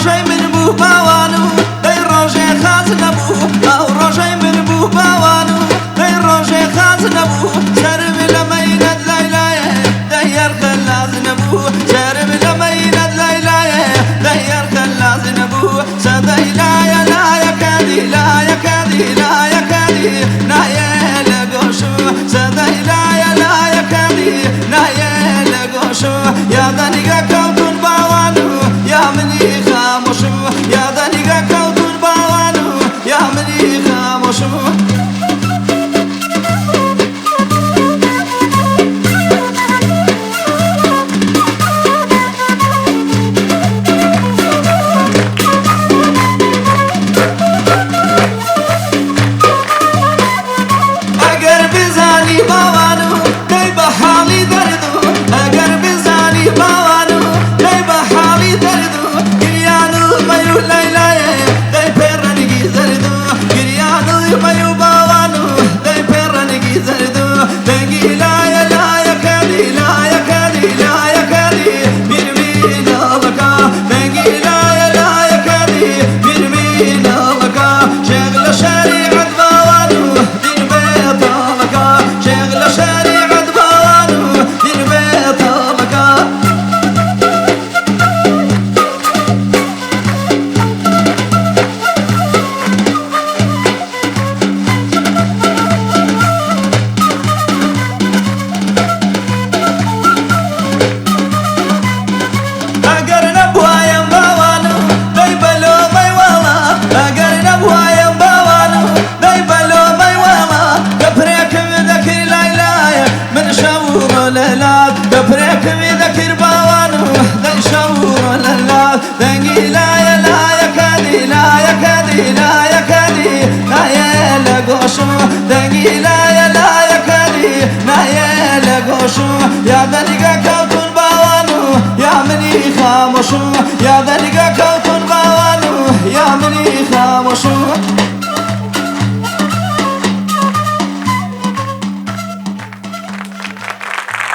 ڕۆژەی من بوو باوان و دەی ڕۆژێ خاچ نەبوو، ئەو ڕۆژەی من بوو باوان و دەی ڕۆژێ خاچ نەبوو، سەرم لە مەینەت لای لایێ دەی هەر خەلاس نەبوو، سەرم لە مەینەت لای لایێ دەی هەر خەلاس نەبوو، سەدەی لایە لایە کادی لایە کادی لایە کادی نایێ لە گۆشم، سەدەی لایە لایە کادی نایێ لە گۆشم، یا دەنگە کەوتون باوان و یا منی خامۆشم، یا دەنگە کەوتون باوان و یا منی خامۆشم. ئەگەر بزانی باوان و دەی بە حاڵی دەرد و، ئەگەر بزانی باوان و دەی بە حاڵی دەرد و، گریان و مەی و لەیلایێ دەی پێڕەنگی زەرد و، گریان و مەی و باوان و دەی پێڕەنگی زەرد و، دەنگی لایە لایە کادی لایە کادی لایە کادی بیرمینەڵەکە، دەنگی لایە لایە کادی بیرمینەڵەکە، شێخ لە شەریعەت باوان و دین بێتاڵەکە، شێخ لە شەریعەت باوان و دین بێتاڵەکە. ئەگەر نەبوایەم باوان و دەی بەلۆمەی واڵا، ئەگەر نەبوایەم باوان و دەی بەلۆمەی واڵا، کەپرێکم دەکرد لای لایە من شەو ڕۆ لەلات، کەپرێکم دەکرد باوان و دەی شەو ڕۆ لەلات، دەنگی لایە لایە کادی لایە کادی لایە کادی نایێ لە گۆشم، دەنگی لایە لایە کادی نایێ لە گۆشم، یا دەنگە کەوتون باوان و یا منی خامۆشم، یا دەنگە کەوتون.